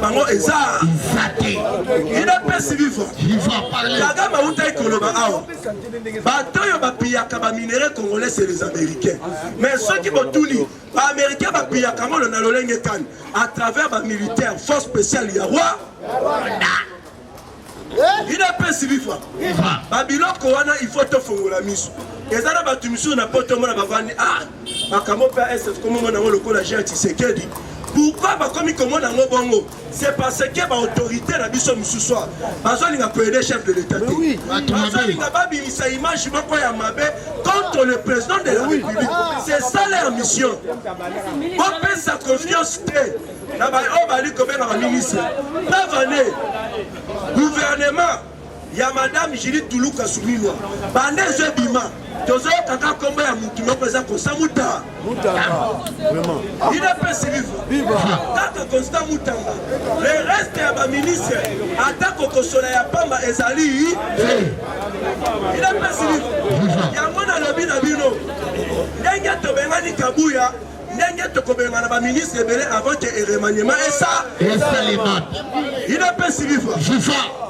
bango eza te. UDPS viva. Kagame awutaki koloba awa, bato oyo bapiyaka baminerais congolais, c'est les Américains. Mais soki botuni, Baaméricain bapiyaka yango na lolenge kani? À travers bamilitaire, force spéciale ya roi UDPS viva. Babiloko wana, il faut tofongola miso. Eza na bato misusu na poto, omona bavandi, ah, makambo mpe SF komomona yango lokola Jean Tshisekedi. Pourquoi bakomi komona yango bongo? C'est parce que baautorité na biso mosusu awa bazolinga koaider chef de l'État te, bazolinga babimisa image moko ya mabe contre le président de la République. C'est ça leur mission. Bopesa confiance te na oyo bali kobenga baministre. Bavane gouvernement ya madame Julie Tuluka Suminwa, banda ezo ebima, tozoyokaka nkombo ya mutu moko eza Constant Mutamba. UDPS viva. Kaka Constant Mutamba, le reste ya baministre, ata kokosola ya pamba ezali. UDPS viva. Yango nalobi na bino, ndenge tobengani Kabuya, ndenge tokobengana baministre ebele avant que remaniement esa esalema. UDPS viva.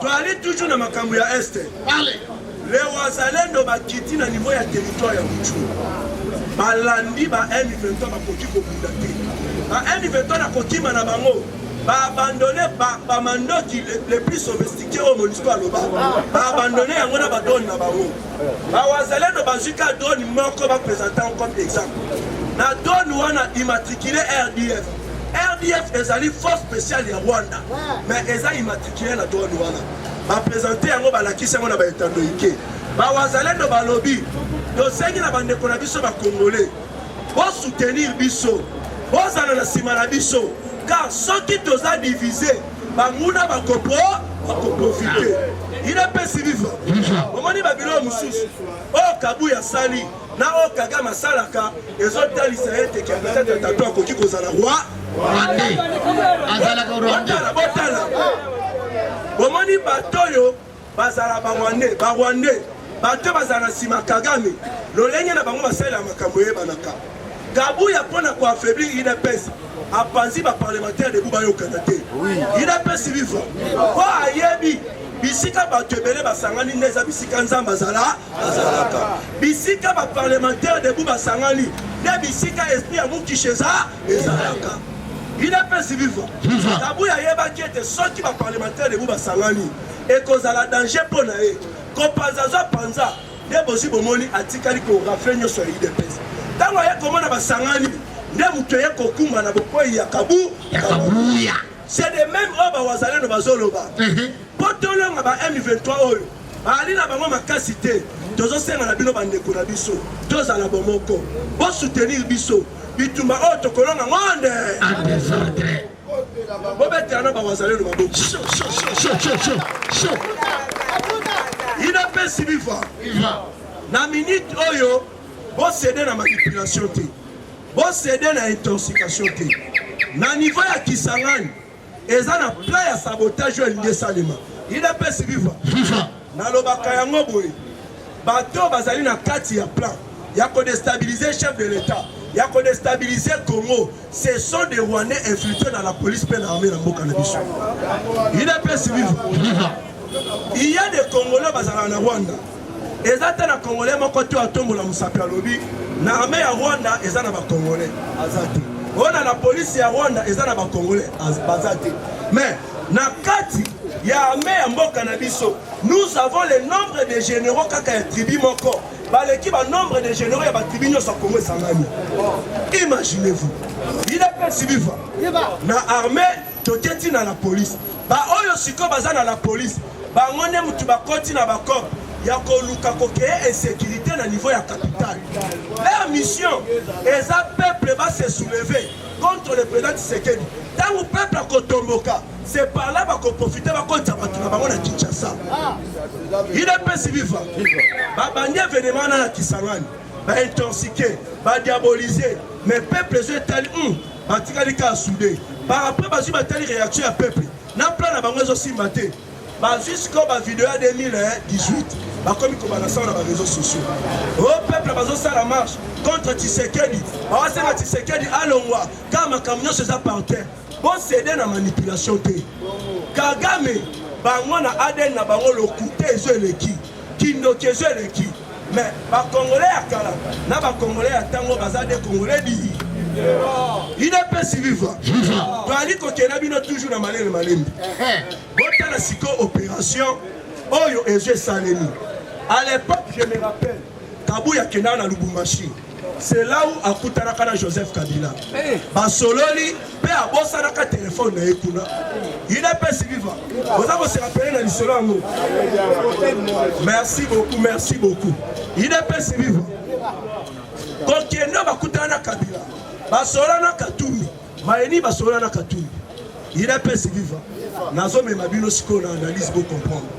Toali toujours na makambo ya Est. Les wazalendo bakiti na niveau ya territoire ya Rutshuru, balandi ba M23, bakoki kobunda te. Ba M23 na kokima na bango, baabandonner bamandoki les plus sophistiqué oyo MONUSCO aloba, baabandonner yango na badrone na bango. Bawazalendo bazwi ka drone moko, baprésenter comme exemple. Na drone wana immatriculé RDF. RDF ezali force spéciale ya Rwanda, mais eza immatriculé na drone wana. Baprésenter yango, balakisi yango na baetando ike. Bawazalendo balobi: tosengi na bandeko na biso bacongolais, bosoutenir biso, bozala na nsima na biso, car soki toza divisé, banguna bakoprofiter. UDPS viva. Omoni babiloko mosusu oyo Kabuya asali na oyo Kagame asalaka, ezotalisa ete ke peut-être tato akoki kozala roi. Rwandais, azalaka rwandais. Botala, botala, bomoni bato oyo bazala barwandais, barwandais, bato bazala na nsima Kagame, lolenge na bango basalela makambo eyebanaka. Kabuya, mpo na koaffaiblir UDPS, apanzi baparlementaire debout, bayokana te. UDPS viva. Mpo ayebi bisika bato ebele basangani nde eza bisika Nzambe azala, azalaka. Bisika baparlementaire debout basangani nde bisika esprit ya mokisha eza, ezalaka. UDPS viva. Kabuya ayebaki ete soki baparlementaire debout basangani, ekozala danger mpo na ye. Kopanza azwa panza nde bozwi, bomoni atikali korafler nyonso ya UDPS. Ntango aye komona basangani, nde moto eye kokumba na bokwei ya Kabu. Ya Kabuya. C'est de même oyo bawazalendo bazoloba mpo tolonga ba M23 oyo baali na bango makasi te. Tozosenga na bino, bandeko na biso, tozala bomoko, bosoutenir biso. Bitumba oyo tokolonga ngo nde en désordre. Bobetela na bawazalendo maboko. Chaud, chaud, chaud, chaud, chaud, chaud. UDPS viva. Viva. Na minute oyo, bocéder na manipulation te, bocéder na intoxication te. Na niveau ya Kisangani, eza na plan ya sabotage oyo elingi esalema. UDPS viva. Viva. Nalobaka yango boye, bato bazali na kati ya plan ya kodéstabiliser chef de l'État, ya kodéstabiliser Congo, ce sont des Rwandais infiltrés dans la police mpe na armée na mboka na biso. UDPS viva. Viva. Il y a des Congolais bazalaka na Rwanda. Eza te na Congolais moko te atombola mosapi, alobi na armée ya Rwanda eza na bacongolais, aza te. Oyo na la police ya Rwanda eza na bacongolais, baza te. Mais na kati ya armée ya mboka na biso, nous avons le nombre de généraux kaka ya tribu moko baleki banombre de généraux ya batribu nyonso ya Congo esangani. Imaginez-vous. UDPS viva. Na armée, totie ntina na police. Baoyo sikoyo baza na la police, bango nde mutu bakoti na bacope ya koluka kocréer insécurité na niveau ya capitale. Leur mission eza peuple base soulever contre le président Tshisekedi. Ntango peuple akotomboka, c'est par là bakoprofiter, bakotisa bato na bango na Kinshasa. UDPS viva. Babandi événement wana na Kisangani, baintoxiquer, badiaboliser, mais peuple ezo etali, batikali kaka soudé. Par après bazwi, batali réaction ya peuple na plan na bango ezosimba te. Bazwi sikoyo bavideo ya 2018, bakomi kobanda sango na baréseaux sociaux o peuple bazosala marche contre Tshisekedi, bawasenga Tshisekedi alongwa, kaka makambo nyonso eza par terre. Bocéder na manipulation te. Kagame bango na ADN na bango, lokuta ezo eleki, kindoki ezo eleki. Mais bacongolais ya kala na bacongolais ya ntango baza de Congolais di UDPS viva. Toali kokenda bino toujours na malele malembe. Botala sikoyo opération oyo ezo esalemi. À l'époque, je me rappelle, Kabuya akendaka na Lubumbashi, c'est là où akutanaka na Joseph Kabila, basololi mpe abosanaka telefone na ye kuna. UDPS viva! Oza kose rappeler na lisolo yango? Merci beaucoup, merci beaucoup. UDPS viva! Kokende, bakutana na Kabila, basolola na Katumbi mayeni, basolola na Katumbi. UDPS viva! Nazomema bino sikoyo na analyse, bocomprendre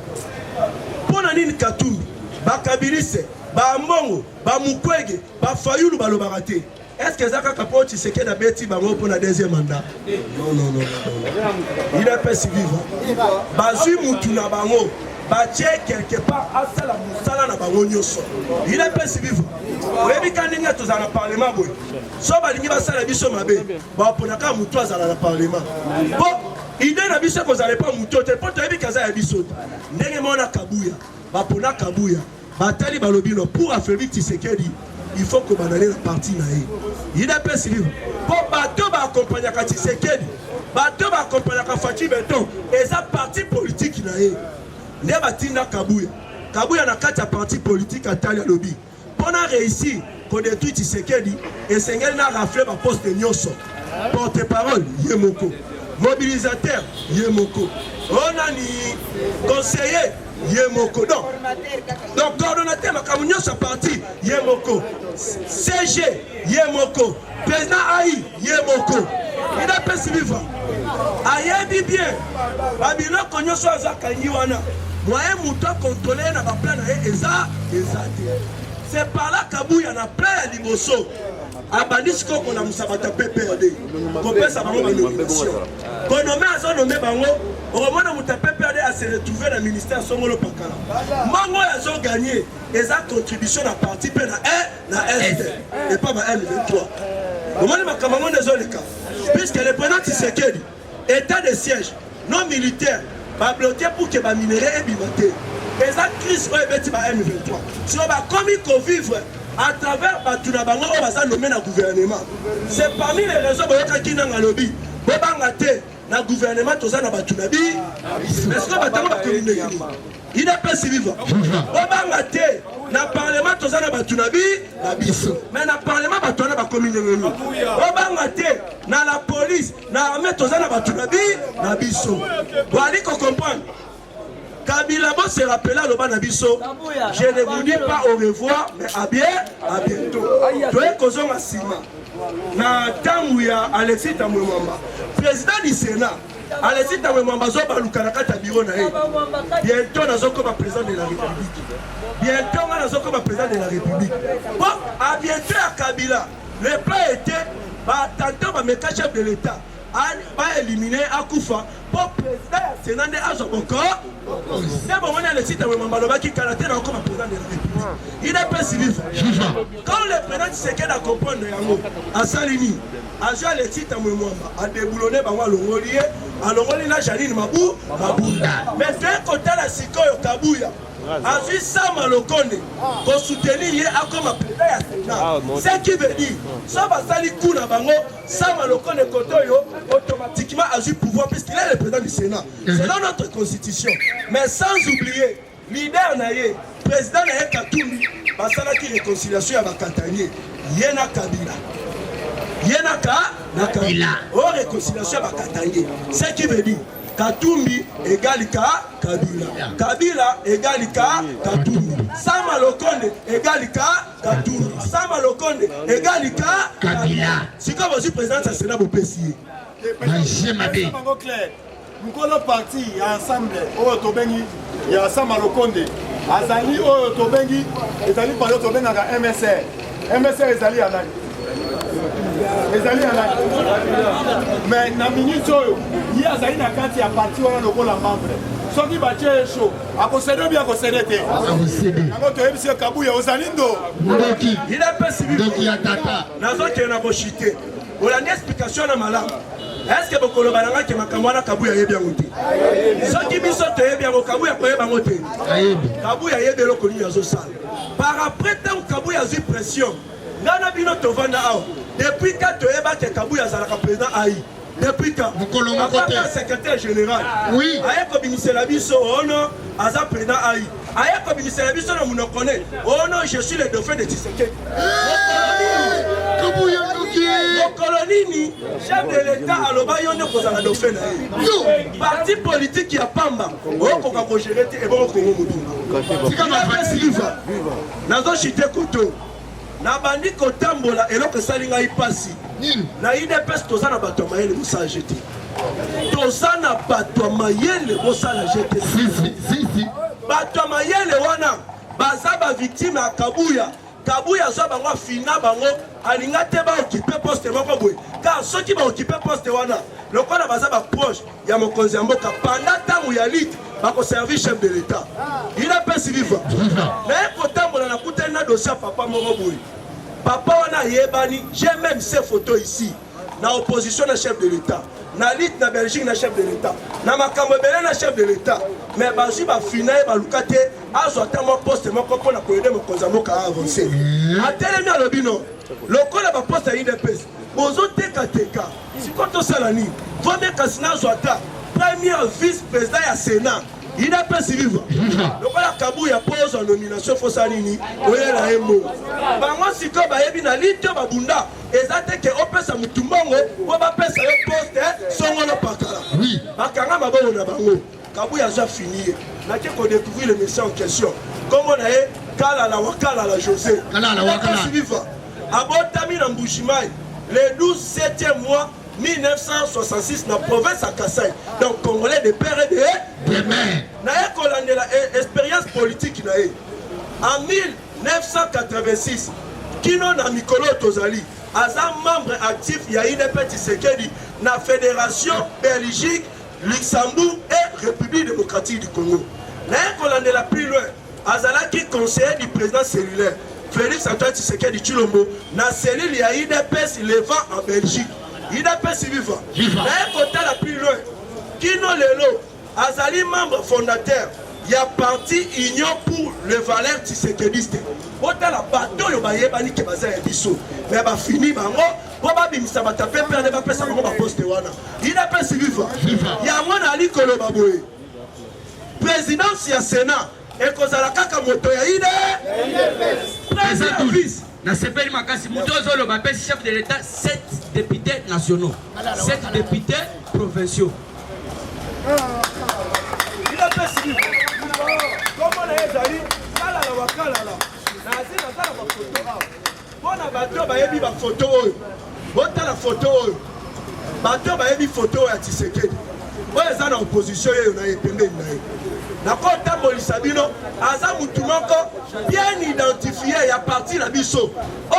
mpo na nini Katumbi, bakabiliste, bambongo, bamukwege, bafayulu balobaka te. Est ce que eza kaka mpo Tshisekedi abeti bango mpo na deuxième mandat? Non, non, non, non. UDPS viva! Bazwi mutu na bango, batie quelque part, asala mosala na bango nyonso. UDPS viva! Oyebi ka ndenge tozala na parlement boye, so balingi basala biso mabe, baponaka mutu azala na parlement mpo idée na biso ekozala epa mutu te, mpo toyebi kaza ya biso te. Ndenge mona Kabuya, bapona Kabuya, batali, balobi no, pour affaiblir Tshisekedi, il faut kobanda nde na parti na ye UDPS viva, mpo bato baakompagnaka Tshisekedi, bato baakompagnaka Fatshi Béton, eza parti politique na ye nde batinda Kabuya. Kabuya na kati ya parti politique atali, alobi mpo na réussir kodétruire Tshisekedi, esengeli na rafle baposte nyonso: porte parole ye moko, mobilisateur ye moko, oyo nani, conseiller ye moko, donc coordonnateur, makambo nyonso ya parti ye moko, SG ye moko, président ai ye moko. UDPS viva! Ayebi bien babiloko nyonso azo akangi wana, moyen moto akontrole ye na baplan na ye eza te. C'est par là Kabuya na plan ya liboso abandi sikoyo kolamusa bato ya PPRD, kopesa bango banomination, konommer. Azonommer bango, okomona moto ya PPRD ase retrouve na ministère songolo pakala. Mbongo oyo azogagner eza contribution na parti mpe na e na est epa ba M23. Omoni makambo yango nde ezoleka, puisque le président Tshisekedi, état de siège non militaire, babloquer pour que baminerais ebima te. Eza crise oyo ebeti ba M23. Siko bakomi kovivre à travers bato na bango oyo baza nommé na gouvernement. C'est parmi les raisons boyokaki nanga alobi: bobanga te, na gouvernement toza na bato na bi. Mais sikoyo batango bakomi ndenge nini? UDPS viva! Bobanga te, na parlement toza na bato na bi na biso. Mais na parlement bato wana bakomi ndenge nini? Bobanga te, na la police, na armée toza na bato na bi na biso. Boali kocomprendre? Kabila, bo se rappeler, aloba na biso: "Je ne vous dis pas au revoir, mais à bien, à bientôt." Toye kozonga nsima na ntango ya Alexis Tambwe Mwamba, président du Sénat. Alexis Tambwe Mwamba azobaluka na kati ya biro na ye: "Bientôt nazokoma président de la République, bientôt nga nazokoma président de la République." Bon, à bientôt ya Kabila, le plan était batanto bameka chef de l'État baéliminer, akufa, mpo président ya Sénat nde azwa boko. Nde bomoni Alexis Tambwe Mwamba alobaki kala te nakokoma président de la République. UDPS viva! Quand le président Tshisekedi acomprendre yango, asali nini? Azwi Alexis Tambwe Mwamba, adéboulonner bango, alongoli ye, alongoli na Janine Mabu Mabunda. Mais toye kotala sikoyo, Kabuya azwi Sama Lokonde kosoutenir ye akoma président ya Sénat. Ce qui veut dire, so basali coup na bango, Sama Lokonde kote oyo automatiquement azwi pouvoir, puisqu'il est le président du Sénat selon notre constitution. Mais sans oublier leader na ye, président na ye Katumbi, basalaki réconciliation ya bakatangais, ye na Kabila, ye na ka na Kabila, oyo réconciliation ya bakatangais. Ce qui veut dire Katumbi égale ka Kabila, Kabila égale ka Katumbi, Sama Lokonde égale ka Katumbi, Sama Lokonde égale ka Kabila. Sikoyo bozwi présidence ya Sénat, bopesi ye. Magie mabe. Bango clair, nkolo parti ya Ensemble oyo tobengi ya Sama Lokonde azali oyo tobengi, ezali parti oyo tobengaka MSR. MSR ezali ya nani? Ezali ya nani? Mais na minute oyo ye azali na kati ya parti wana lokola membre. Soki batie ye chaud, akocéder obi akocéder te? Akocéder. Yango toyebisi yo, Kabuya, ozali ndo Ndoki. UDPS. Ndoki ya tata. Nazokende na koshite. Olandi explication na malamu. Est-ce que bokoloba na ngai ke makambo wana Kabuya ayebi yango te? Soki biso toyebi yango, Kabuya akoyeba yango te? Kabuya ayebi eloko nini azosala. Par après, ntango Kabuya azwi pression, ngai na bino tovanda awa depuis ka toyeba ke Kabuya azalaka président AI depuis quand? Mokolo moko te. Akoma secrétaire général. Oui. Aye kobimisela biso ono aza président AI. Aye kobimisela biso na monoko ne ono je suis le dauphin de Tshisekedi. Kabuya ndoki. Mokolo nini chef de l'État aloba yo nde kozala dauphin na ye. Parti politique ya pamba okoka kogere te ebongo Congo mobimba. Tika Viva. Nazo chite koto. Nabandi kotambola eloko esali ngai mpasi na udps toza na bato ya mayele bosala jete toza na bato ya mayele bosala jete bato ya mayele wana baza bavictime ya kabuya kabuya azwa bango afina bango alinga te baokipe poste moko boye car soki baokipe poste wana lokola baza baproche ya mokonzi ya mboka panda ntango ya lite bakoservi chef de l'etat udps viva naye kotambola nakutani na dossier ya papa moko boye papa wana ayebani j'ai même ces photos ici na opposition na chef de l'etat na lite na belgique na chef de l'etat na makambo ebele na chef de l'etat mais bazwi bafina ye baluka te azwa ata mwa poste moko mpo na koyede mokonzi ya mboka aavance atelemi alobi no lokola baposte ya udps bozotekateka Sikoyo tosala nini? Vome kasi nazwa ata premier vice président ya Sénat. Udps viva. Lokola Kabuya po ozwa nomination faut osala nini? Oyela ye mbongo. Bango sikoyo bayebi na lite babunda eza te ke opesa mutu mbongo po bapesa yo poste songolo pakala. Bakanga maboko na bango. Kabuya aza fini ye. Nake ko découvrir le monsieur en question. Kombo na ye Kalala Wakalala José. Kalala Wakalala. Viva. Abotami na Mbujimayi le 12 7e mois 1966 na province ya Kasai. Donc congolais de père et de de mère. Na ye kolandela e, expérience politique na ye. En 1986 kino na mikolo tozali aza membre actif ya UDPS Tshisekedi na fédération Belgique Luxembourg et République démocratique du Congo. Naye kolandela plus loin, azalaki conseiller du président cellulaire Félix Antoine Tshisekedi Tshilombo na cellule ya UDPS Levant en Belgique. UDPS viva. Naye kotala plus loin, kino lelo azali membre fondateur ya parti Union pour le valeur tshisekediste. Botala bato oyo bayebani ke baza ya biso, mais bafini bango mpo babimisa bato ya PPRD bapesa bango baposte wana. Udps viva! Yango nali koloba boye, présidence ya Sénat ekozala kaka moto ya UDPS, président vice. Nasepeli makasi moto ozoloba apesi chef de l'État 7 députés nationaux, 7 députés provinciaux. Udps viva! Kombo na ye ezali Kalala wa Kalala. Nazi naza na bafoto awa. Mpo na bato oyo bayebi bafoto oyo, botala foto oyo. Bato oyo bayebi foto oyo ya Tshisekedi, oyo eza na opposition yeyo na ye pembeni na ye, nakotambolisa bino, aza mutu moko bien identifie ya parti na biso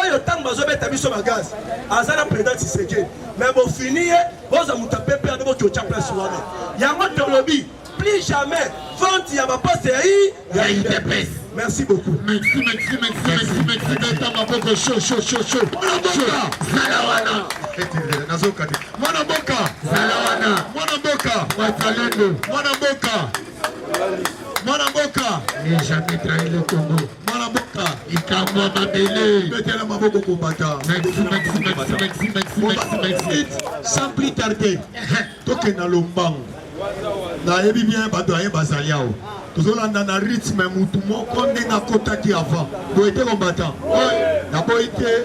oyo ntango bazobeta biso bagaz aza na président Tshisekedi, mais bofini ye bozwa moto ya PPRD bokotya place wana. Yango tolobi plus jamais vente ya baposte ya i ya UDPS. Merci beaucoup. Merci, merci, merci, merci, merci. Beta maboko chaud, chaud, chaud, chaud. Mwana mboka, zala wana. Nazoka te. Mwana mboka, zala wana. Mwana mboka, wazalendo. Mwana mboka. Mwana mboka. Ne jamais trahir le Congo. Mwana mboka. Likambo ya mabele. Betela maboko kombata. Merci, merci, merci, merci, merci, merci, merci. Sans plus tarder, tokenda lombango. Nayebi bien bato aye bazali awa tozolanda na rythme mutu moko ndenge akotaki avant boye te combattant naboyi te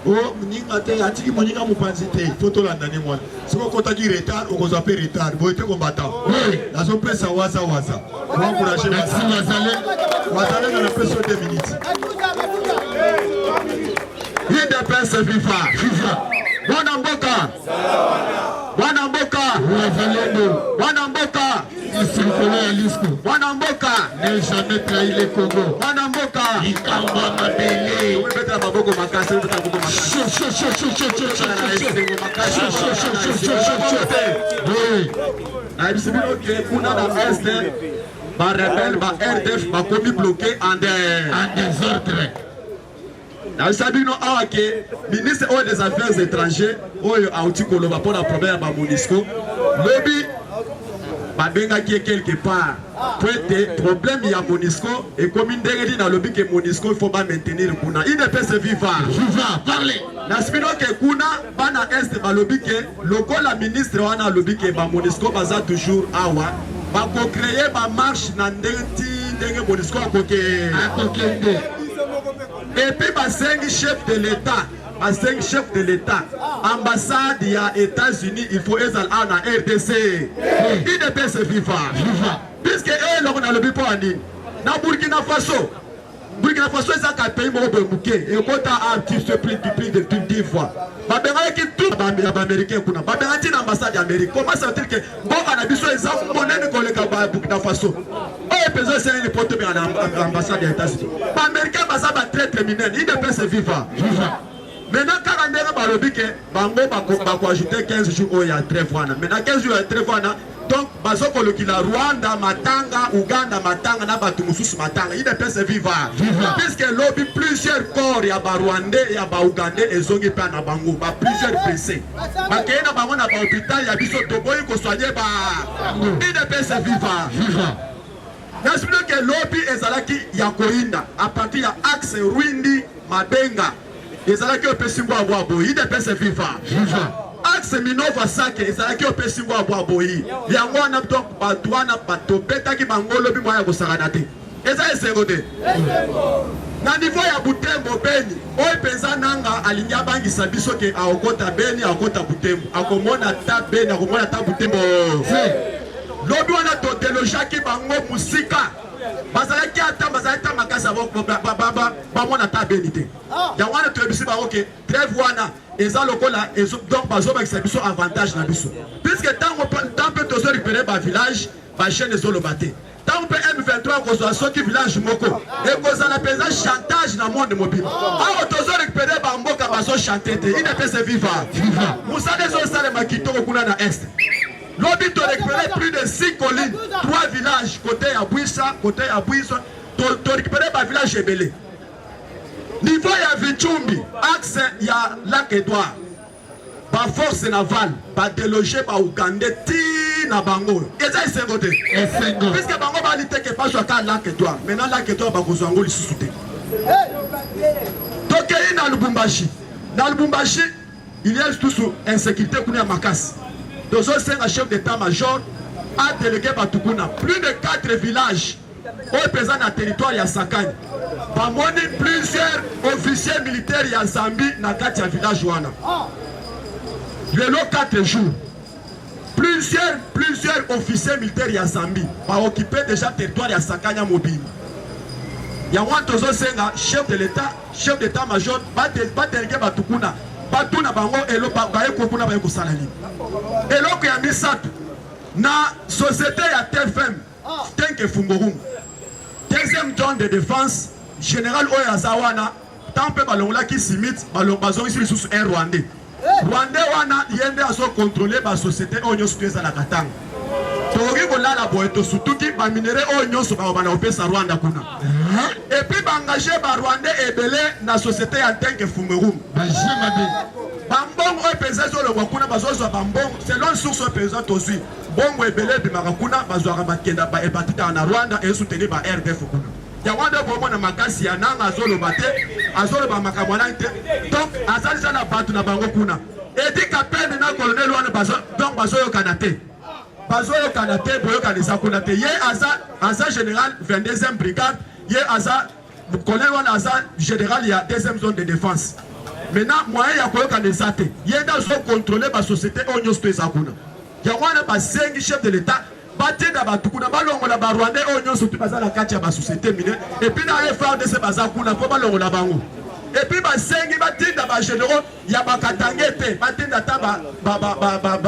o moninga te atiki moninga mopanzi te fo tolanda ndenge wana soki okotaki retard okozwa mpe retard boye te combattant nazopesa waza waza oencourage wazale na napesi yo 2 minutes UDPS viva viva mwana mboka mwana mboka wazalendo mwana mboka likolo ya lisku mwana mboka ne jamais trahi le Congo mwana mboka likambo ya mabele obetela maboko makasi obetela maboko makasi nayebisi bino ke kuna na est ba rebelle ba RDF bakomi bloqué en désordre. Nayebisa bino awa ke ministre oyo des affaires étrangers oyo auti koloba mpo na problème ya ba MONUSCO lobi babengaki ye quelque part po ete problème ya MONUSCO ekomi ndenge nini. Alobi ke MONUSCO il faut ba maintenir kuna. UDPS viva! Viva, parlez. Nasibino ke kuna bana Est balobi ke lokola ministre wana alobi ke ba MONUSCO baza toujours awa, bako créer ba marche na ndenge ti ndenge MONUSCO akoke akokende. Et puis basengi chef de l'État, basengi chef de l'État, ambassade ya États-Unis il faut ezala awa na RDC. UDPS viva! Viva. Puisque eloko nalobi mpo ya nini na Burkina Faso, Burkina Faso ezaka pays moko boye moke, ekota a plus plus de 10 fois. Babengaki tout ya baaméricain kuna, babengaki na ambassade ya Amérique. Comment ça veut dire que mboka na biso eza monene koleka ba Burkina Faso? Oyo mpenza esengeli po tobenga na ambassade ya États-Unis. Baaméricain baza batraître minene. UDPS viva! Viva. Maintenant kaka ndenge balobi ke bango bakoajoute 15 jours oyo ya trêve wana. Maintenant 15 jours ya trêve wana, donc bazokolukila Rwanda matanga, Uganda matanga na bato mosusu matanga. UDPS viva! Viva. Puisque lobi plusieurs corps ya barwandais, ya baugandais ezongi mpe na bango, ba plusieurs blessés bakei na bango na bahôpital ya biso, toboyi kosoigne ba. UDPS viva! Viva. Nasibino ke lobi ezalaki ya koyinda à partir ya axe Rwindi Mabenga, ezalaki opesi ngwa bwa boyi. UDPS viva! Viva. Axe Minova Sake ezalaki opesi ngwa bwa boyi. Yango wana donc bato wana tobetaki bango lobi, mwa ya kosakana te. Eza esengo te na niveau ya Butembo, Beni oyo mpenza nanga alingi abangisa biso ke akokota Beni, akokota Butembo, akomona ta Beni, akomona ta Butembo. Lobi wana todelojaki bango mosika, bazalaki ata bazalaki ta makasi, bamona ta Beni te. Yango wana toyebisi bango ke trêve wana eza lokola, donc bazobakisa biso avantage na biso, puisque ntango mpe tozo récupérer bavillage, bachaîne ezoloba te. Ntango mpe M23 akozwa soki village moko, ekozala mpenza chantage na monde mobimba. Awa tozo récupérer bamboka, bazochante te. UDPS viva! Mosala ezosalema kitoko kuna na Est. Lobi torécupéré plus de 6 collines, 3 villages côté ya Bwisa, côté ya Bwisa torécupéré bavillage ebele. Niveau ya Vichumbi, axe ya lac Edouard, baforce navale badeloge baugandais ti na bango. Eza esengo te? Esengo. Puisque bango bali te ke bazwaka lac Edouard. Maintenant lac Edouard bakozwa yango lisusu te. Tokei na Lubumbashi. Na Lubumbashi il y a lisusu insécurité kuna ya makasi. Tozosenga chef d'état major adélégué bato kuna. Plus de 4 villages oyo mpenza na territoire ya Sakani, bamoni plusieurs officiers militaires ya Zambie na kati ya village wana. Lelo 4 jours, plusieurs officiers militaires ya Zambie baoccupe déjà territoire ya Sakanya mobimba. Yango wana tozosenga chef de l'État, chef d'état major badélégué bato kuna, batuna bango baye kuna baye kosala nini. Eloko ya misato, na société ya TFM Tenke Fungorum, deuxième zone de défense, général oyo aza wana, ntango mpe balongolaki Simit, bazongisi lisusu un Rwandais. Rwandais wana ye nde azocontrôle basociété oyo nyonso to ezalaka. Ntango tokoki kolala boye, tosutuki, baminerais oyo nyonso bakobanda kopesa Rwanda kuna. Et puis baengage barwandais ebele na société ya Ntenke Fungerum. Bambongo oyo mpenza ezolongwa kuna, bazozwa bambongo selon source oyo mpenza tozwi, mbongo ebele ebimaka kuna, bazwaka, bakenda, batikaka na Rwanda, esoutenir ba RDF kuna. Yango wana bomona makasi ya nanga azoloba te, azoloba makambo wana te. Donc azalisa na bato na bango kuna. Edi Kapende na colonel wana donc bazoyokana te, bazoyokana te, boyokana eza kuna te. Ye aza général 22e brigade, ye aza colonel wana aza général ya deuxième zone de défense. Maintenant moyen ya koyokana eza te. Ye nde azocontrôle basociété oyo nyonso to eza kuna. Yango wana basengi chef de l'État batinda bato kuna, balongola barwandais oyo nyonso tu baza na kati ya basociété minière, et puis na FARDC baza kuna mpo balongola bango. Et puis basengi batinda bagénéraux ya bakatangais te, batinda ata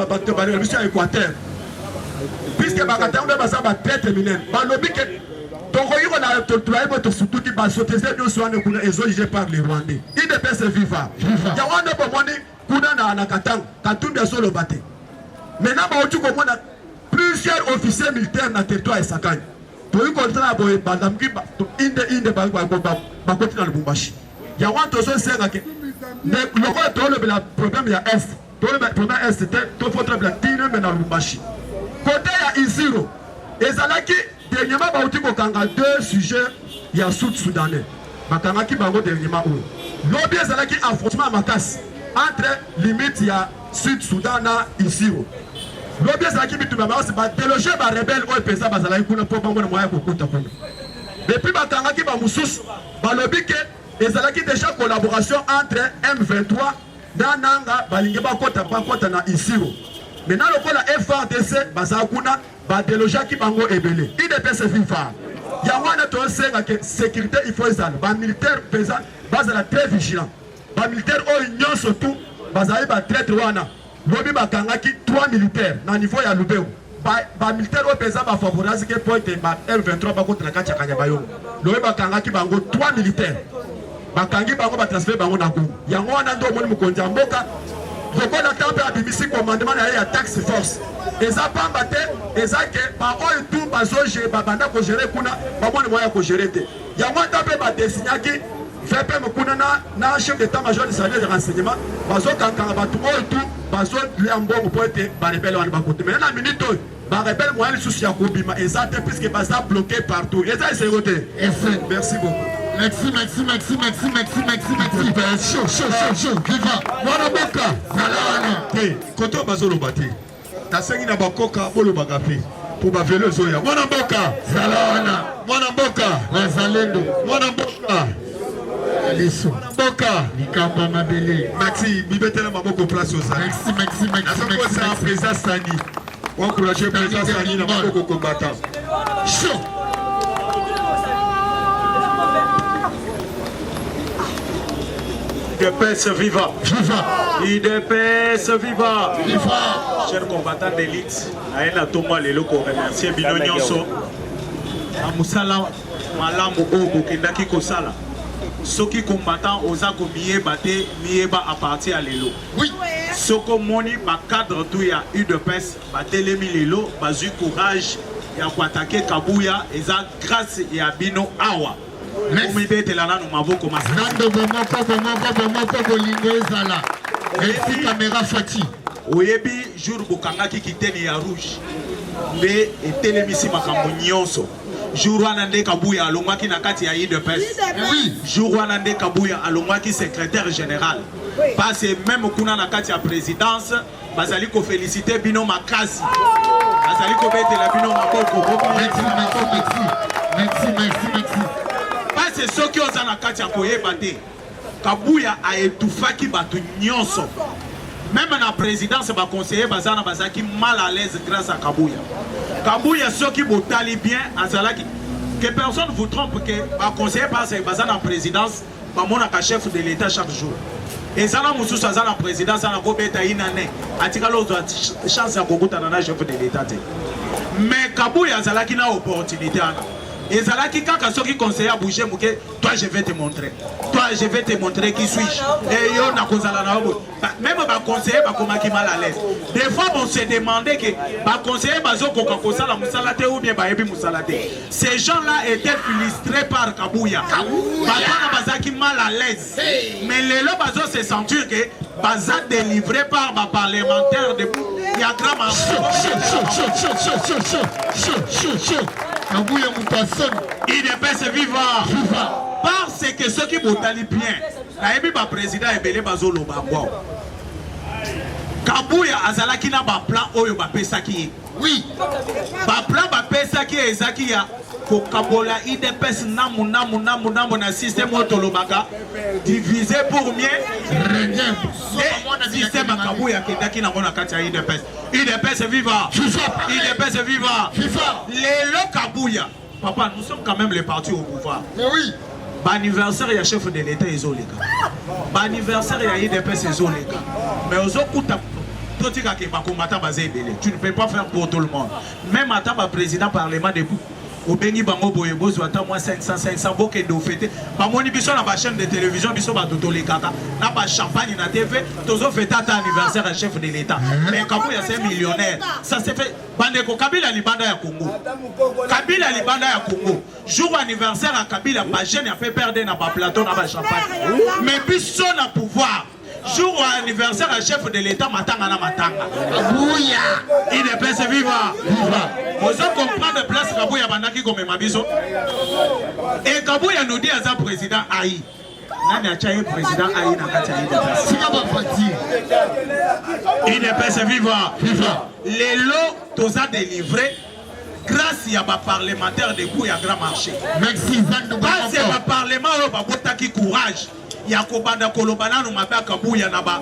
bato balela biso ya Équateur, puisque bakatangais mpe baza batraître minene. Balobi ke tokoki kona toyebi, tosutuki, basociété nyonso wana kuna ezojuge par les Rwandais. UDPS viva! Yango wana bomoni kuna na Katanga, Katumbi azoloba te. Maintenant bauti komona plusieurs officiers militaires na territoire ya Sakani. Toyi kotala boye, balamuki inde inde, bakoti na Lubumbashi. Yango wana tozosenga ke lokola tolobela problème ya est, tolobela problème ya est te, tofo tolobela tina meme na Lubumbashi. Kote ya Isiro ezalaki dernièrement bauti kokanga deux sujets ya Sud Soudanais, bakangaki bango dernièrement oyo. Lobi ezalaki affrontement ya makasi entre limite ya Sud Soudan na Isiro. Lobi ezalaki bitumba makasi, ba deloger ba rebelles oyo mpenza bazalaki kuna mpo bango na moyen ya kokota kuna. Depuis bakangaki ba mosusu, balobi ke ezalaki deja collaboration entre M23 na Nanga, balingi bakota bakota na Isiro. Maintenant lokola FARDC baza kuna, ba delojaki bango ebele. UDPS viva! Yango wana tosenga ke sécurité il faut ezala, ba militaires mpenza bazala très vigilant. Ba militaires oyo nyonso tout bazali ba traitre wana. Lobi bakangaki 3 militaires na niveau ya Lubero. Ba, ba militaires oyo mpenza ba favorisaki mpo ete ba M23 bakota na kati ya Kanyabayonga. Lobi bakangaki bango 3 militaires. Bakangi bango, ba transfert bango na Goma. Yango wana nde omoni mokonzi ya mboka lokola ata mpe abimisi commandement na ye ya tax force, eza pamba te, eza ke ba oyo tout bazoge babanda kogere kuna bamoni moyen ya kogere te. Yango ata mpe ba designaki VPM kuna na, na chef d'état major du service de renseignement, bazokankanga bato oyo tout bazolia mbongo mpo ete barebele wana bakota. Maintenant na minute oyo ba rebelle moyen lisusu ya kobima eza te puisque baza bloqué partout, eza esengo te. Merci beaucoup. Merci, merci, merci, merci, merci, merci, merci. Chaud, chaud, chaud, chaud. Viva. Mwana mboka. Zala wana. Te, koto bazoloba te. Nasengi na bakoka bolobaka mpe mpo bavelo ezoya. Mwana mboka. Zala wana. Mwana mboka. Wazalendo. Mwana mboka. Liso. Mwana mboka. Likambo ya mabele. Merci, bibetela maboko place ozali. Merci, merci, merci, Nazokosa merci. président Sani. Encourager président Sani na maboko combattant. Chaud. UDPS viva! Viva! UDPS viva! Viva! Chers combattants d'élite, naye na tongo lelo ko remercier bino nyonso na mosala malamu oyo bokendaki kosala. Soki combattant oza komiyeba te, miyeba à partir ya lelo. Oui. Soki omoni ba cadre tout ya UDPS batelemi lelo, bazwi courage ya koatake Kabuya, eza grâce ya bino awa. Bomibetela nanu maboko masasi. Nando bomoko bomoko bomoko bolingo ezala. Merci caméra Fati. Oyebi jour bokangaki kiteni ya rouge nde etelemisi makambo nyonso. Jour wana nde Kabuya alongwaki na kati ya UDPS. Oui. Jour wana nde Kabuya alongwaki secrétaire général. Parce même kuna na kati ya présidence bazali ko féliciter bino makasi. Bazali kobetela bino maboko. Merci, merci, merci. Merci, merci, merci. Parce soki oza na kati ya koyeba te, Kabuya a étouffaki bato nyonso. Même na présidence ba conseiller bazana bazaki mal à l'aise grâce à Kabuya. Kabuya soki botali bien azalaki que personne vous trompe que ba conseiller parce bazana présidence bamonaka chef de l'État chaque jour. Ezala mosusu aza na présidence ana kobeta inane atikala ozwa chance ya kokutana na chef de l'État te. Mais Kabuya azalaki na opportunité wana. Ezalaki kaka soki conseiller a bouger moke, toi je vais te montrer. Toi je vais te montrer qui suis-je. Et yo nakozala na yo. Même ba conseiller bakomaki mal à l'aise. Des fois on se demandait que ba conseiller bazokoka kosala mosala te ou bien bayebi mosala te. Ces gens-là étaient frustrés par Kabuya. Bato bazaki mal à l'aise. Mais lelo bazo se sentir que baza délivré par ba parlementaire de ya grand Chaud, chaud, chaud, chaud, chaud, chaud, chaud, chaud, chaud, chaud. Kabuya moto asoni. UDPS viva! Viva! Parce que soki botali bien, nayebi ba président ebele bazoloba ngo. Kabuya azalaki na ba plan oyo bapesaki ye. Oui. Ba plan bapesaki ye ezaki ya kokabola UDPS namu namu namu namu na système oyo tolobaka diviser pour mieux Régner. nde système ya Kabuya akendaki nango na kati ya UDPS. UDPS viva! Viva! UDPS viva! Viva! Lelo Kabuya, papa, nous sommes quand même les partis au pouvoir. Mais oui. Ba anniversaire ya chef de l'État ezoleka. Ba anniversaire ya UDPS ezoleka. Mais ozokuta totika ke ba combattant baza ebele. Tu ne peux pas faire pour tout le monde. Même ata ba président parlement debout. Obengi bango boye bozwa ata mwa 500 500 bokende ofete. Bamoni biso na ba chaîne de télévision biso bato tolekaka na ba champagne na TV tozo fete ata anniversaire ya chef de l'État. Mais Kabuya c'est un millionnaire. Ça s'est fait bandeko Kabila libanda ya Congo. Kabila libanda ya Congo. Jour anniversaire ya Kabila ba jeune ya PPRD na ba plateau na ba champagne. Mais biso na pouvoir jour ya anniversaire ya chef de l'état matanga na matanga Kabuya idps viva viva ozo comprendre place Kabuya bandaki komema biso et Kabuya nous dit aza président ai nani atya ye président ai na kati ya idps tika bafati idps viva viva lelo toza délivré grâce ya ba parlementaire debout ya grand marché merci Zando grâce ya ba parlement oyo babotaki courage ya kobanda koloba nanu mabe ya Kabuya na ba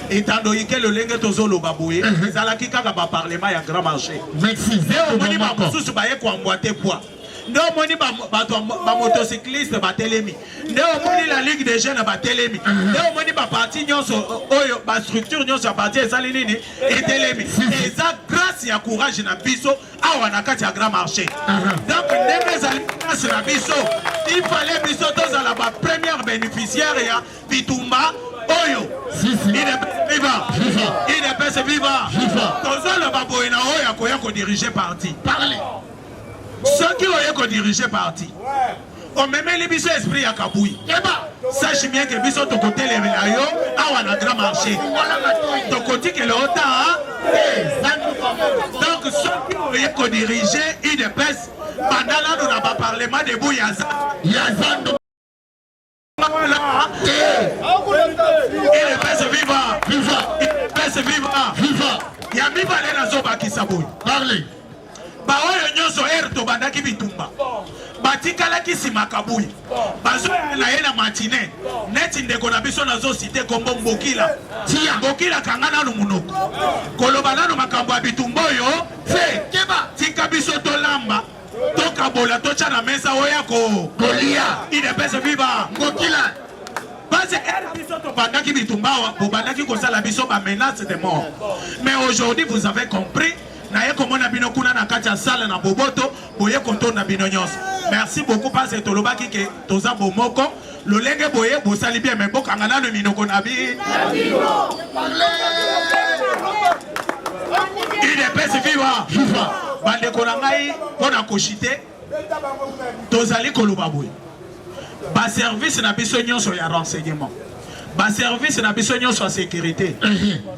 etandoyike lolenge tozoloba boye mhm. ezalaki kaka ba parlement ya grand marché merci nde omoni bamosusu baye koambwate poids nde omoni bato bamotocycliste batelemi nde omoni la ligue des jeunes batelemi mhm. nde omoni baparti nyonso oyo bastructure nyonso ya parti esali nini etelemi eza grâce ya courage na biso awa na kati ya grand marché donc ndenge ezali grâce na biso il fallait biso tozala ba première bénéficiaire ya bitumba oyo viva idps viva tozoloba boye na oyo akoya kodirige parti soki oye kodirige parti omemeli biso esprit ya kabui sache bien que biso tokotelemela yo awa na grand marché tokotikela yo ta donc soki oye kodirige udps banda nano na baparlement debout ya zando udps viva viva udps viva viva ya mibale nazobakisa boye parle baoyo nyonso ere tobandaki bitumba batikalaki nsima kabuyi bazoya na ye na matine neti ndeko na biso nazosite kombo mbokila mbokila kanga nanu monoko koloba nanu makambo ya bitumba oyo te tika biso tolamba tokabola totya na mesa oyo ya kolia idps viva mbokila parce que biso tobandaki bitumba awa bobandaki kosala biso ba menace de mort mais aujourd'hui vous avez compris naye komona bino kuna na kati ya salle na boboto boye kotonda bino nyonso merci beaucoup parce que tolobaki ke toza bomoko lolenge boye bosali bien mais bokanga nano minoko na bi udps viva viva bandeko na ngai mpo na koshite tozali koloba boye baservice na biso nyonso ya renseignement baservice na biso nyonso ya sécurité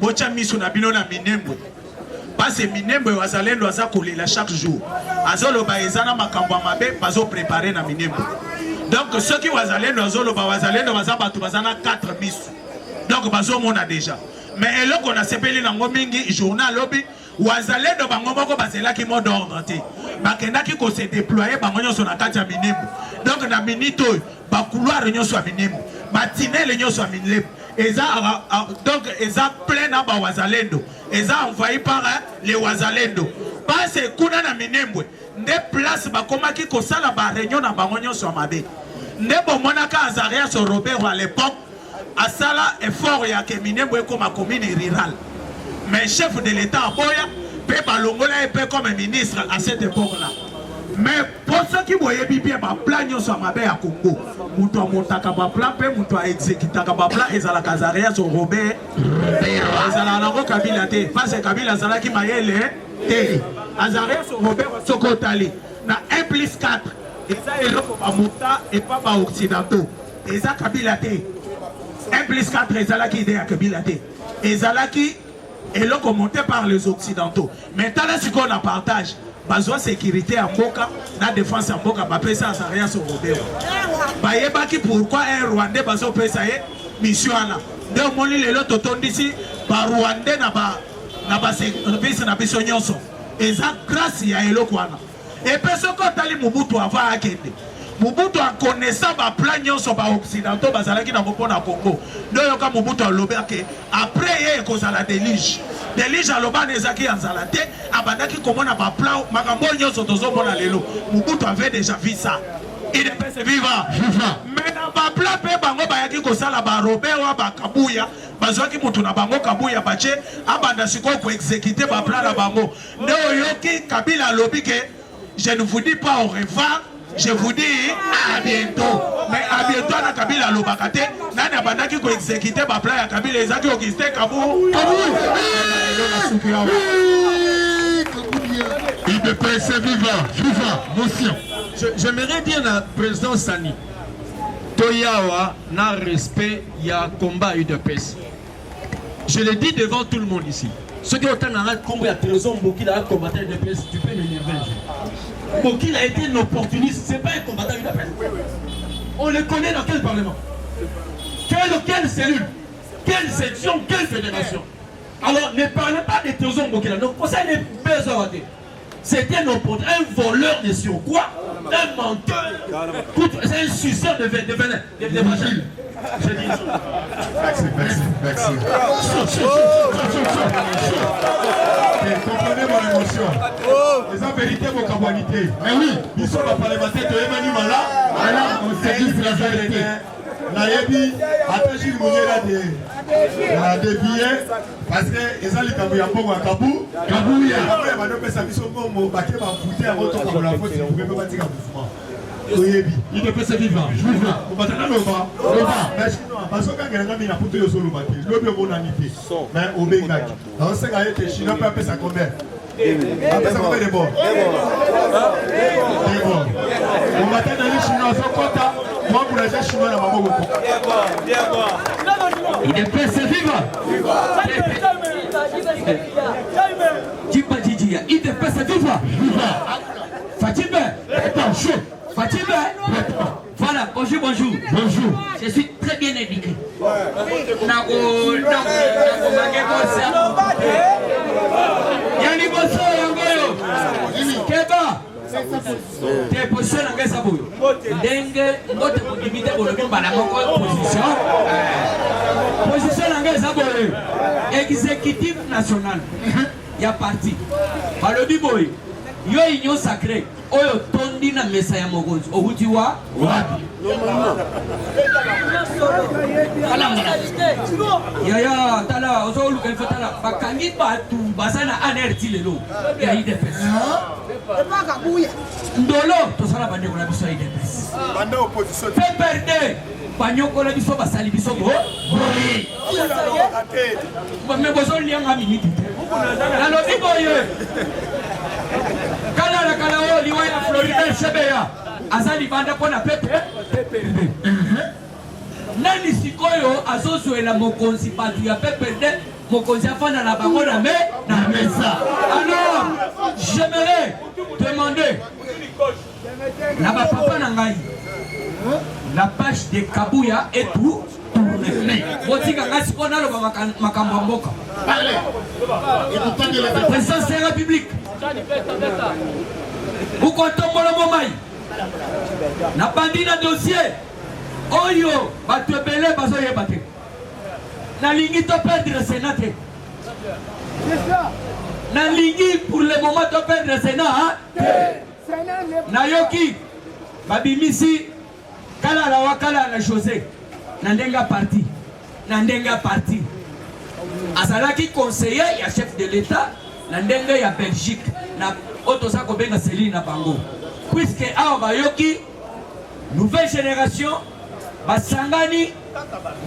botya miso na bino na minembwe Pase Minembwe wazalendo aza kolela chaque jour azoloba eza na makambo ya mabe bazo prepare na Minembwe donc soki wazalendo azoloba wazalendo baza bato baza na 4 misu donc bazomona deja mais eloko nasepeli nango mingi journal alobi wazalendo bango moko bazelaki mot d'ordre te bakendaki ko se déployer bango nyonso na kati ya Minembwe donc na minute oyo ba couloir nyonso ya Minembwe ba tunnel nyonso ya Minembwe eza donc eza plein na ba wazalendo eza envahi par les wazalendo parce kuna na Minembwe nde place bakomaki kosala ba réunion na bango nyonso ya mabe nde bomonaka Azarias Robert à l'époque asala effort ya ke Minembwe ekoma commune rurale mais chef de l'état aboya mpe balongola ye mpe comme ministre à cette époque là mais mpo soki boyebi bien baplan nyonso ya mabe ya Congo moto amontaka baplan mpe moto aexekitaka baplan ezalaka Azarias Robert ezalaka nango Kabila te parce que Kabila azalaki mayele te Azarias Robert soki otali na 1 plus 4 eza eloko bamonta epa ba occidentaux eza Kabila te 1 plus 4 ezalaki idée ya Kabila te ezalaki eloko monté par les occidentaux mais tala sikoyo na partage bazwa sécurité ya mboka na défense ya mboka bapesa Azarias Robert bayebaki pourquoi un rwandais bazopesa ye mission wana nde omoni lelo totondisi ba rwandais na ba na ba service na biso nyonso eza grâce ya eloko wana epe soki otali Mobutu avant akende Mobutu akonesa baplan nyonso baoccidentaux bazalaki nango mpo na Congo nde oyoka Mobutu alobi ake après ye ekozala delige delige aloba na ezalaki ya nzala te abandaki komona baplan makambo oyo nyonso tozomona lelo Mobutu avait déjà vu ça idps viva mais na baplan mpe bango bayaki kosala barobewa bakabuya bazwaki motu na bango kabuya batie abanda sikoyo koexekite baplan na bango nde oyoki Kabila alobi ke. Je ne vous dis pas au revoir, je vous dis à bientôt. Mais à bientôt na Kabila alobaka te, nani abandaki ko exécuter ba plan ya Kabila ezaki Augustin Kabu. UDPS viva, viva, motion. J'aimerais dire na président Sani, Toyawa na respect ya combat UDPS. Je le dis devant tout le monde ici. Soki otangaka nkombo ya Trésor Mbokila, un combattant UDPS, tu peux m'énerver un jour. Mbokila a été un opportuniste, c'est pas un combattant UDPS. On le connaît dans quel parlement? Quelle cellule? Quelle section? Quelle fédération? Alors ne parlez pas de Trésor Mbokila. Donc ça n'est besoin. C'est un opportuniste, un voleur de surcroît, un menteur, c'est un suceur de venin, de vagin. Je dis. Merci, merci, merci. Comprenez mon émotion. Eza vérité bokabwani te. Mais oui, biso ba parlementaire toyebani mala. Voilà, on se dit la vérité. Nayebi ata Jules Monyela de na dévier parce que eza likambo ya mbongo ya Kabu. Kabuya. Kabuya bandopesa biso mbongo bake bafute yango tokabola foti mpe batika mouvement. Toyebi. UDPS viva. Viva. Kobata naloba. Loba. Mais chinois bazokangela nga mingi na poto yo ozoloba te. Lobi omonani te. Mais obengaki. Nazosenga ye te chinois mpe apesa combien? Apesa combien de bord? Deux bords. Komata na ye chinois azokota mwa chinois na maboko. UDPS viva. Jimba Jijia. UDPS viva. Viva. Fatime. Attention. Fatime. Voilà, bonjour, bonjour. Bonjour. Je suis très bien éduqué. Nako, nako, nako, nako, Ya liboso yango oyo. Keba. Te position na ngai eza boyo. Ndenge mbote bondimi te bolobi mbala moko position. Position na ngai eza boye. Exécutif national ya parti. Balobi boye. Yo union sacrée oyo tondi na mesa ya mokonzi owuti wa wapi? Yaya tala ozoluka info tala bakangi bato baza na ANR ti lelo ya UDPS. Ndolo tozala bandeko na biso ya UDPS. PPRD banyokola biso basali biso bo boye. Me bozolianga miniti te. Nalobi boye. Kala na kala oyo liwa ya Floribert Chebeya aza libanda mpo na pepe PPRD. Nani sikoyo azozwela mokonzi bato ya PPRD, mokonzi afanda na bango na me na mesa. Alors j'aimerais demander na bapapa na ngai la page de Kabuya et tout tourne. Botika ngai sikoyo naloba makambo ya mboka. Présidence ya République ukotombola momai nabandi na dossier oyo bato ebele bazoyeba te. Nalingi to perdre Sénat te. Nalingi pour le moment to perdre Sénat te. Nayoki babimisi kalala wa kalala José na ndenge ya parti na ndenge ya parti azalaki conseiller ya chef de l'État na ndenge ya Belgique na oyo toza kobenga selile na bango puisque awa bayoki nouvelle génération basangani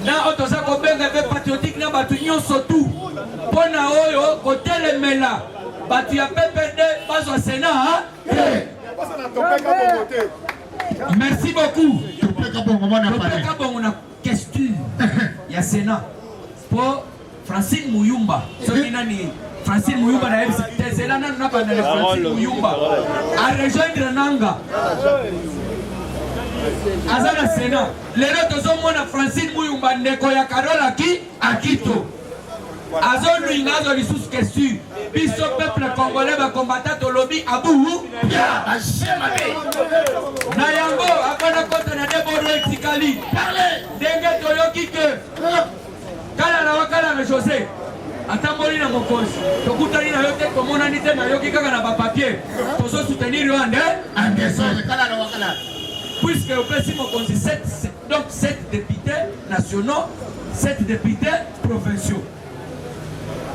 na oyo toza kobenga mpe patriotique na bato nyonso tu mpo na oyo kotelemela bato ya PPRD bazwa Sénat te. Merci beaucoup. Topeka bongo mwana Topeka bongo na question ya Sénat po Francine Muyumba soki nani Francine Muyumba na yebisa te zela nanu na banda na Francine Muyumba a rejoindre nanga aza na Sénat lelo tozomona Francine Muyumba ndeko ya Carola ki Akito azolinga azwa lisusu question biso peuple congolais bakombata tolobi abu na yango akona kota na deboro etikali ndenge toyoki ke kala na wakala na Jose atamboli na mokonzi tokutani na yo te tomonani te nayoki kaka na bapapier tozo soutenir yo ande puisque opesi mokonzi 7 donc 7 députés nationaux 7 députés provinciaux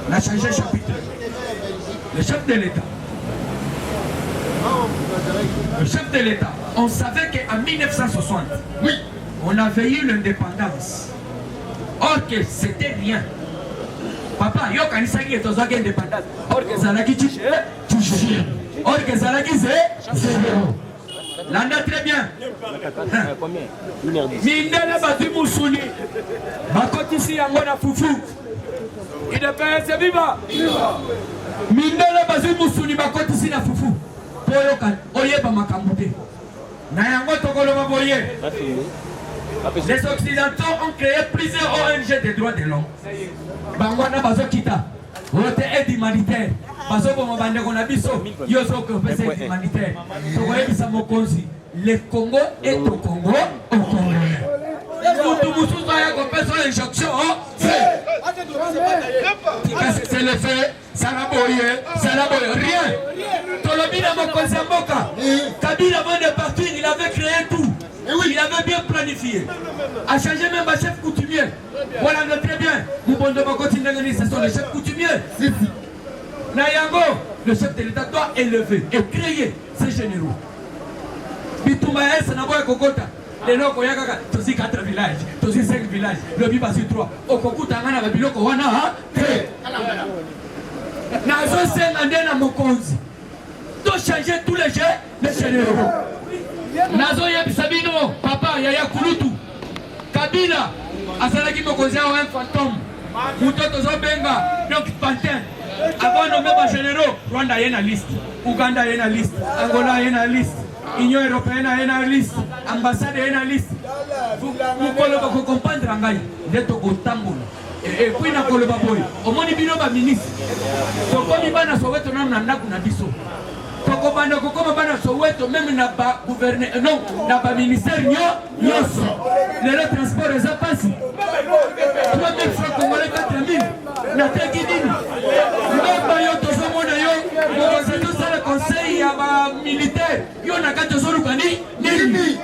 na changer chapitre le chef de l'état. Le chef de l'État, on savait qu'en 1960, oui, on avait eu l'indépendance. Or que c'était rien. Papa, yo kanisaki tozwaki indépendance. Or que ezalaki touché. Or que ezalaki zéro. Landa très bien. Mindele bazwi musuni bakotisi yango na fufu. Udps viva! Mindele bazwi musuni bakotisi na fufu mpo oyoka oyeba makambo te. Na yango tokoloba boye. Les Occidentaux ont créé plusieurs ONG des droits de l'homme. Bango wana bazokita oyo te aide humanitaire bazoboma bandeko na biso yo ozokopesa aide humanitaire tokoyebisa mokonzi le Congo est au Congo au Congolais mutu mosusu aya kopesa oyo injonction tika c'est le fait sala boye sala boye rien tolobi na mokonzi ya mboka Kabila avant de partir il avait créé tout il avait bien planifié a changé même ba chef coutumier Bolanda très bien. Mubondo bakoti ndenge nini, ce sont les chefs coutumiers. Na yango, le chef de l'État doit élever et créer ces généraux. Bitumba ya Est na boya kokota. Lelo okoya kaka tozwi 4 villages, tozwi 5 villages, lobi bazwi 3. Okokuta nga na babiloko wana te. Nazosenga nde na mokonzi to changer tous les jeux les généraux. Nazoyebisa bino papa yaya kulutu Kabila azalaki mokonzi awa un fantôme moto tozobenga donc pantin avant nomme ba généraux Rwanda aye na liste Ouganda aye na liste Angola aye na liste Union européenne aye na liste ambassade aye na liste mokolo bakokomprendre ngai nde tokotambola epuis nakoloba boye omoni bino baministre tokomi bana soweto nano na ndako na biso tokobanda kokoma bana soweto meme na ba gouverne euh, non na ba ministère nyonso lelo transport eza mpasi 3000 francs congolais 4000 nateki nini mbemba yo tozomona yo mokonzi tosala conseil ya bamilitaire yo na kati ozoluka ni nini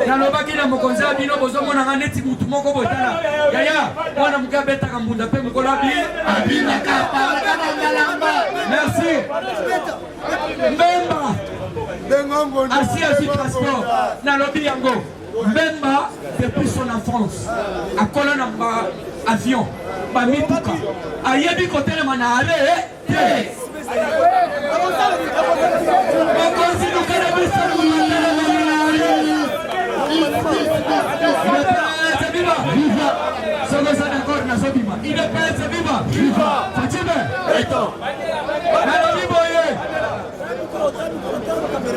nalobaki na mokonzi ya bino bozomonanga neti mutu moko botala yaya mwana moke abetaka mbunda mpe mokolo abi merci mbemba asi azwi passeport nalobi yango mbemba depuis son enfance akola na ba avion bamituka ayebi kotelema na are te mokonzi luka na biso viva viva soki oza d'accord nazobima idps viva viva fatibe nalobi boye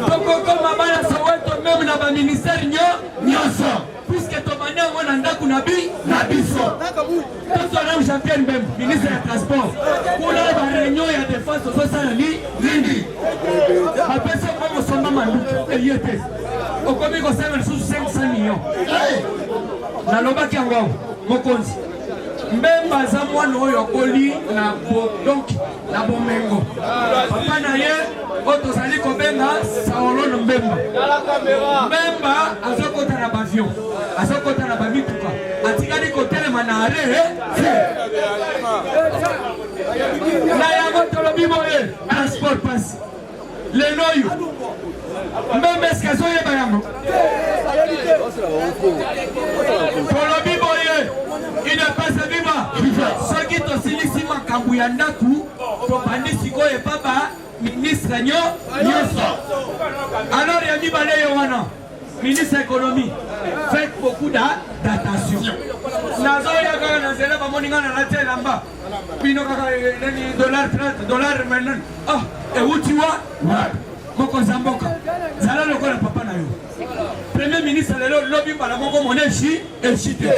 tokokoma bana soweto meme na baministère nyonso puisque tobandi yango na ndako na bi na biso tozwa nanu jean pierre mbemba ministre ya transport kuna ba réunion ya défense ozosala ni nini bapesi yo mbongo somba manduki eye te okomi kosenga lisusu 500 millions nalobaki yango awa mokonzi mbemba aza mwana oyo akoli na bo donc na bomengo papa na ye oyo tozali kobenga saolon mbemba mbemba azokota na bavion azokota na bamituka atikali kotelema na are te na yango tolobi boye transport pasi lelo oyo mbembe eske azoyeba yango tolobi boye udps viva soki tosilisi makambo ya ndako tobandi sikoyo epa ba ministre nyonso alors ya mibale ye wana ministre ya économie faites beaucoup d'attention nazoya kaka na nzela bamoni ngai nalati elamba bino kaka eh, nani dollar 30 dollar nani ah ewuti wa wapi mokonzi ya mboka zala lokola papa na yo premier ministre lelo lobi mbala moko mone esi esi te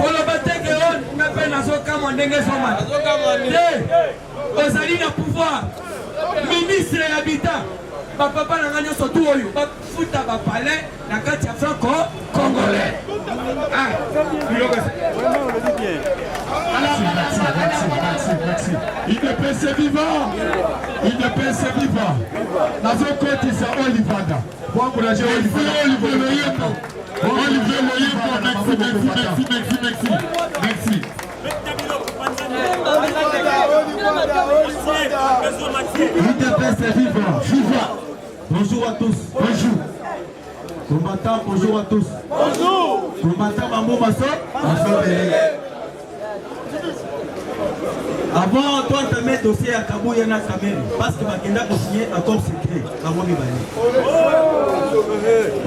koloba te ke o nga mpe nazokamwa ndenge ezomata te ozali na pouvoir ministre ya habitat bapapa na nga nyonso tu oyo bafuta bapalais na kati ya franco congolais ah, Udps viva Udps viva nazokotisa olivanda boencourage Olivier Loyembo Olivier Loyembo merci merci merci merci merci merci. UDPS viva! Viva! Bonjour à tous. Bonjour. Combattants, bonjour à tous. Bonjour. Combattants, Bambo Basso. Avant toentamer dossier ya Kabuya na Kamerhe parce que bakenda kosigner accord secret bango mibale.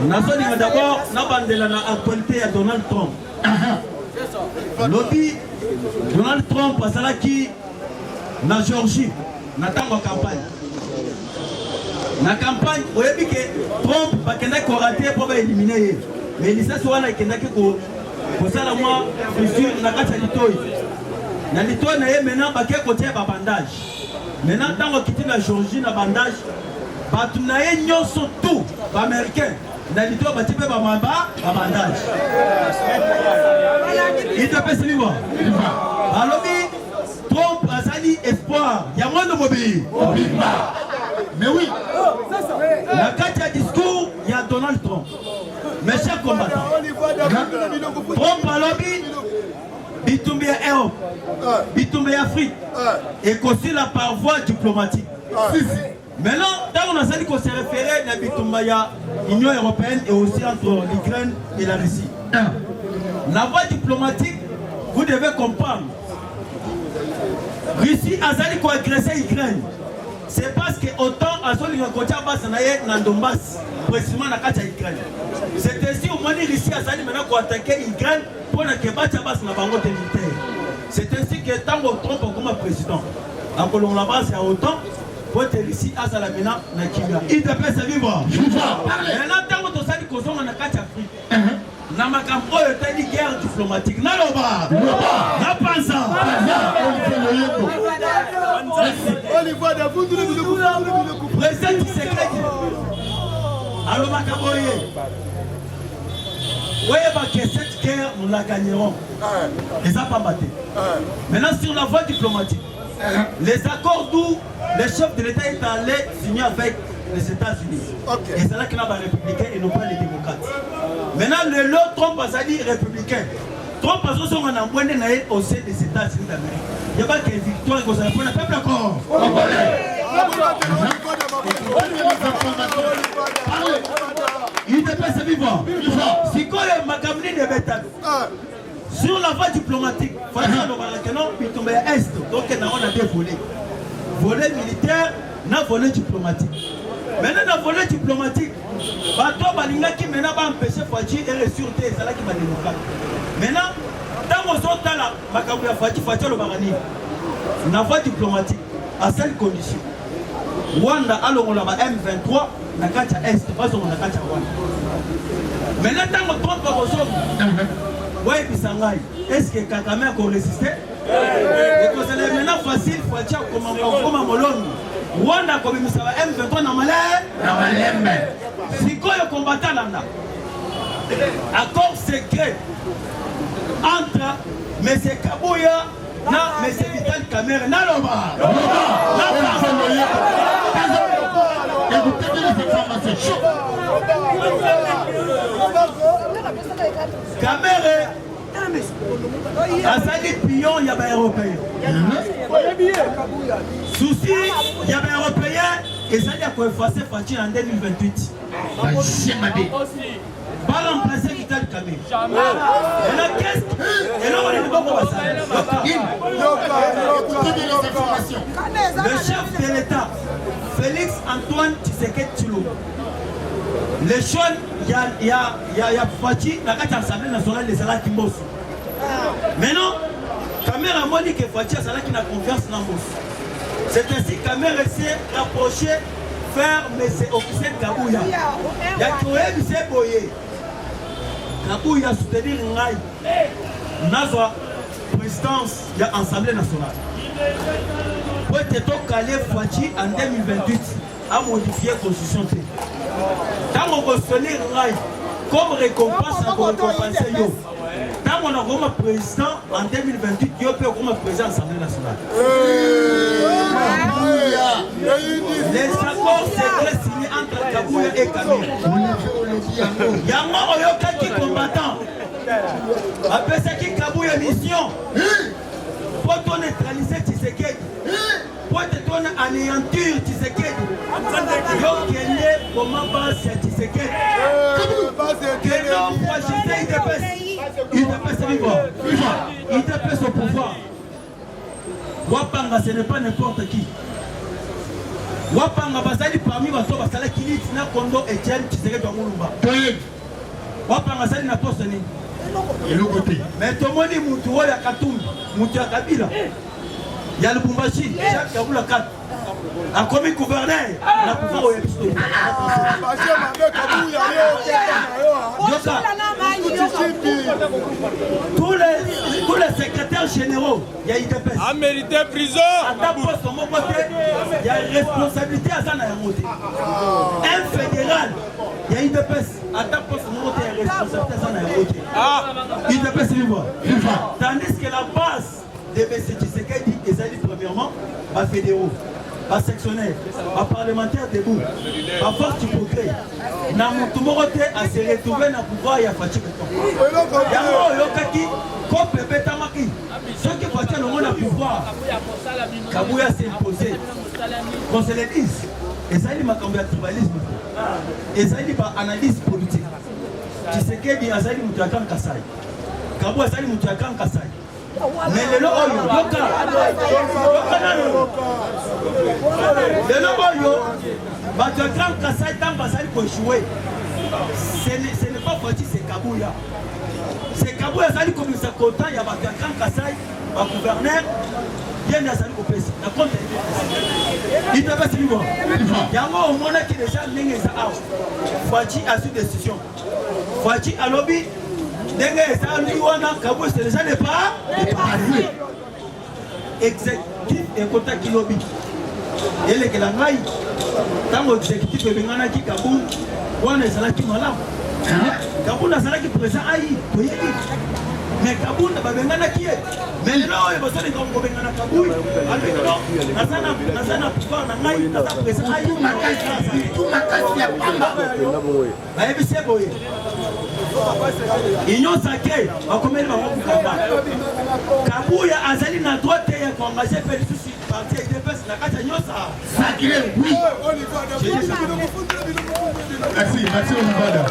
Nazolinga d'abord nabandela na actualité ya Donald Trump. Lobi Donald Trump azalaki na Georgie na ntango ya campagne. Na campagne oyebi ke Trump bakendaki korate mpo baelimine ye, mais lisasi wana ekendaki ko kosala mwa fissure na kati ya litoi na litoi na ye. Maintenant bake kotia ba bandage. Maintenant ntango akiti na Georgie na bandage, bato na ye nyonso tout baaméricain na litoi batie mpe bamaba babandage. Itapesi biwa balobi Trump azali espoir ya monde mobimba. Mais oui. Na kati ya discours ya Donald Trump, mes chers combattants, Trump alobi bitumba ya Europe, bitumba ya Afrique ekosila par voie diplomatique. Maintenant, ntango nazali kose référer na bitumba ya Union européenne et aussi entre l'Ukraine et la Russie, la voie diplomatique, vous devez comprendre, Russie azali koagresse Ukraine, c'est parce que autant azolinga kotia base na ye na Donbass, précisément na kati ya Ukraine. C'est ainsi omoni Russie azali maintenant koattaquer Ukraine mpona ke batia base na bango te militaire. C'est ainsi que ntango Trump akoma président, akolongola base ya OTAN po ete Russie azala maintenant na kimia. UDPS viva! Maintenant ntango tosali kozonga na kati ya Afrique na makambo oyo etali guerre diplomatique, naloba napanza. Président Tshisekedi alobaka boye: oyeba que cette guerre, nous la gagnerons. Eza pamba te. Maintenant, sur la voie diplomatique, les accords d'où le chef de l'État est allé signer avec les États-Unis, ezalaki na barépublicain et non pas les démocrates. Maintenant lelo Trump azali républicain. Trump azozonga na mbwende na ye au sein des États-Unis d'Amérique. Yebaka victoire ekozala mpona peuple accord. UDPS viva! Sikoyo makambo nini ebetami sur la voie diplomatique? Fatshi alobaka ke non, bitumba ya Est tokenda yango na deux volets: volet militaire na volet diplomatique. Maintenant, na volet diplomatique, bato balingaki maintenant baempêche Fatshi eréussir te, ezalaki badémocrate. Maintenant, ntango ozotala makambo ya Fatshi, Fatshi alobaka nini na voie diplomatique? Asali condition: Rwanda alongola ba M23 na kati ya Est, bazonga na kati ya Rwanda. Maintenant, ntango Trump akozonga, boyebisa ngai, est ce que Kagame akoresiste? Ekozala maintenant facile. Fatshi akoma molongi, Rwanda akobimisa ba M23 na male na malembe. Sikoyo combattant, landa accord secret entre M. Kabuya na M. Vital Kamerhe. Naloba. Écoutez les informations chaudes. Kamerhe azali pion ya baeuropéen. Souci ya baeuropéen ezali ya koeffacer Fatshi en 2028. Bachien mabe. Baremplacer Vital Kamerhe. Maintenant, qu'est-ce eloko nini boko basala? Écoutez bien les informations. Le chef de l'État Félix Antoine Tshisekedi Tshilombo, le choix ya Fatshi na kati ya Assemblée nationale ezalaki Mboso. Maintenant, Kamerhe amoni ke Fatshi azalaki na confiance na Mboso. C'est ainsi Kamerhe s'est rapproché vers M. Augustin Kabuya ya koyebisa boye: Kabuya, soutenir ngai nazwa présidence ya Assemblée nationale po ete tokale Fatshi en 2028 amodifie constitution te. Ntango okosoutenir ngai, comme récompense na korécompense yo, ntango nakoma président en 2028, yo mpe okoma président Assemblée nationale. Les accords secrets signés entre Kabuya et Kamerhe, yango oyokaki combattant, apesaki Kabuya mission mpo to neutraliser Tshisekedi. anéantir Tshisekedi. Yo kende koma base ya Tshisekedi. Kende ofragiliser UDPS. UDPS viva. UDPS au pouvoir. Wapanga ce n'est pas n'importe qui. Wapanga bazali parmi bato basalaki liti na Kondo Etienne Tshisekedi wa Mulumba. Wapanga azali na poste nini? Eloko te. Mais tomoni mutu oyo ya Katumbi, mutu ya Kabila, ya Lubumbashi, Jacques Kabula 4 akomi gouverneur na pouvoir oyo ya biso. Yoka, tous les secrétaires généraux ya UDPS a mérité prison, ata poste moko te ya responsabilité aza na yango te. Un fédéral ya UDPS, ata poste moko te ya responsabilité aza na yango te. UDPS viva! Tandis que la base de M. Tshisekedi ezali premièrement bafédéraux, basectionnaire, baparlementaire debout, baforce du progrès. Na motu moko te ase retrouve na pouvoir ya Fatshi Béton. Yango oyokaki kope ebetamaki, soki Fatshi alongo na pouvoir, Kabuya s'impose. Qu'on se le dise, ezali makambo ya tribalisme, ezali baanalyse politique. Tshisekedi azali moto ya Grand Kasai, Kabuya azali moto ya Grand Kasai. Mais lelo oyo, yoka, yoka nano, lelo oyo bato ya Grand Kasai, ntango bazali koéchouer, ce n'est pas Fatshi, c'est Kabuya. C'est Kabuya azali kobimisa kota ya bato ya Grand Kasai, bagouverneur, ye nde azali kopesa na compte ya UDPS viva. Yango omonaki deja ndenge eza awa. Fatshi azwi décision. Fatshi alobi ndenge ezali wana, Kabuya c'est déjà le pas dépassé. Exécutif ekotaki lobi, elekela ngai. Ntango exécutif ebenganaki Kabund wana, ezalaki malamu. Kabund azalaki président ai, toyebi, mais Kabund babenganaki ye. Mais lelo oyo bazolinga kobengana Kabuya, alobi non, naza na pouvoir na ngai, naza président ai. Bayebisi ye boye, Union sacrée bakomeli bango bukamba. Kabuya azali na droit te ya koengager mpe lisusu parti ya UDPS na kati ya nyonso sacré. Oui, merci, merci Olivada.